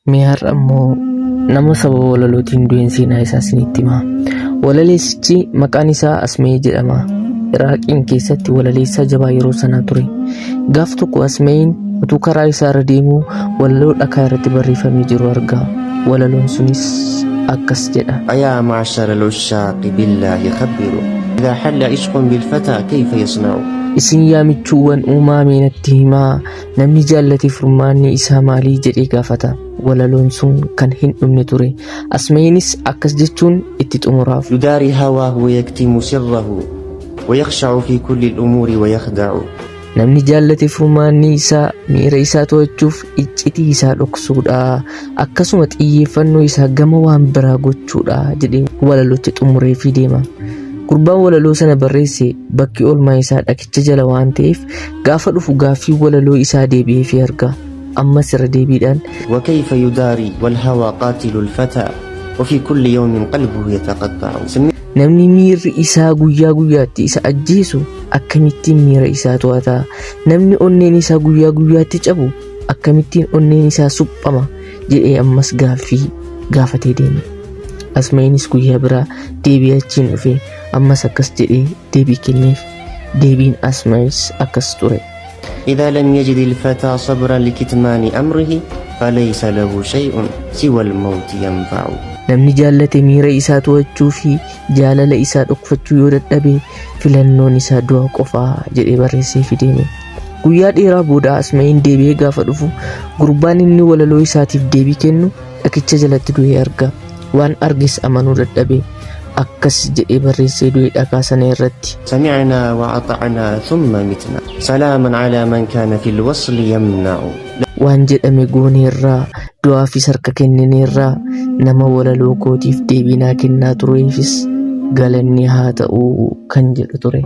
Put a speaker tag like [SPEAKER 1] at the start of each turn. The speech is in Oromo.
[SPEAKER 1] Mee har'a immoo nama sababa walalootiin du'een seenaa isaa isinitti hima. Walaleessichi maqaan isaa Asmee jedhama. Iraaqiin keessatti walaleessaa jabaa yeroo sanaa ture. Gaaf tokko Asmeeyin utuu karaa isaa irra deemuu walaloo dhakaa irratti barreeffamee jiru arga. Walaloon sunis akkas jedha.
[SPEAKER 2] أيا معشر العشاق بالله خبروا إذا حل عشق بالفتى كيف يصنع.
[SPEAKER 1] Isin yaa michuuwwan uumaa mee natti himaa, namni jaallate furmaanni isaa maalii jedhee gaafata. Walaloon sun kan hin dhumne ture. Asma'iinis akkas jechuun itti xumuraaf.
[SPEAKER 2] يداري هواه ويكتم سره ويخشع في كل الأمور ويخدع.
[SPEAKER 1] Namni jaallate furmaanni isaa miira isaa to'achuuf iccitii isaa dhoksuudha. Akkasuma xiyyeeffannoo isaa gama waan biraa gochuudha jedhee walalocha xumureefii deema. Gurbaan walaloo sana barreesse bakki oolmaa isaa dhakicha jala waan ta'eef gaafa dhufu gaaffii walaloo isaa deebi'eefii arga. Ammas irra deebiidhaan
[SPEAKER 2] وكيف يداري والهوى قاتل الفتى وفي كل يوم قلبه يتقطع.
[SPEAKER 1] Namni miirri isaa guyyaa guyyaatti isa ajjeesu akkamittiin miira isaa to'ata? Namni onneen isaa guyyaa guyyaatti cabu akkamittiin onneen isaa suphama? Jedhee ammas gaaffii gaafatee deeme. Asma'iinis guyyaa biraa deebi'ee achiin dhufe ammas akkas jedhee deebii kenneef. Deebiin Asma'iis akkas ture.
[SPEAKER 2] إذا لم يجد الفتى صبرا لكتمان أمره فليس له شيء سوى الموت ينفع.
[SPEAKER 1] Namni jaallate miira isaa to'achuu fi jaalala isaa dhokfachuu yoo dadhabe filannoon isaa du'a qofaa jedhee barreesseefii deeme. Guyyaa dheeraa booda Asma'iin deebi'ee gaafa dhufu gurbaan inni walaloo isaatiif deebii kennu dhakicha jalatti du'ee arga. Waan arges amanuu dadhabe. Akkas jedhee barreessee du'e dhakaa sana irratti.
[SPEAKER 2] سمعنا وأطعنا ثم متنا سلاما على من كان في الوصل يمنع.
[SPEAKER 1] Waan jedhame gooneerraa, du'aafis harka kennineerraa, nama walaloo kootiif deebii naa kennaa tureefis galanni haa ta'u kan jedhu ture.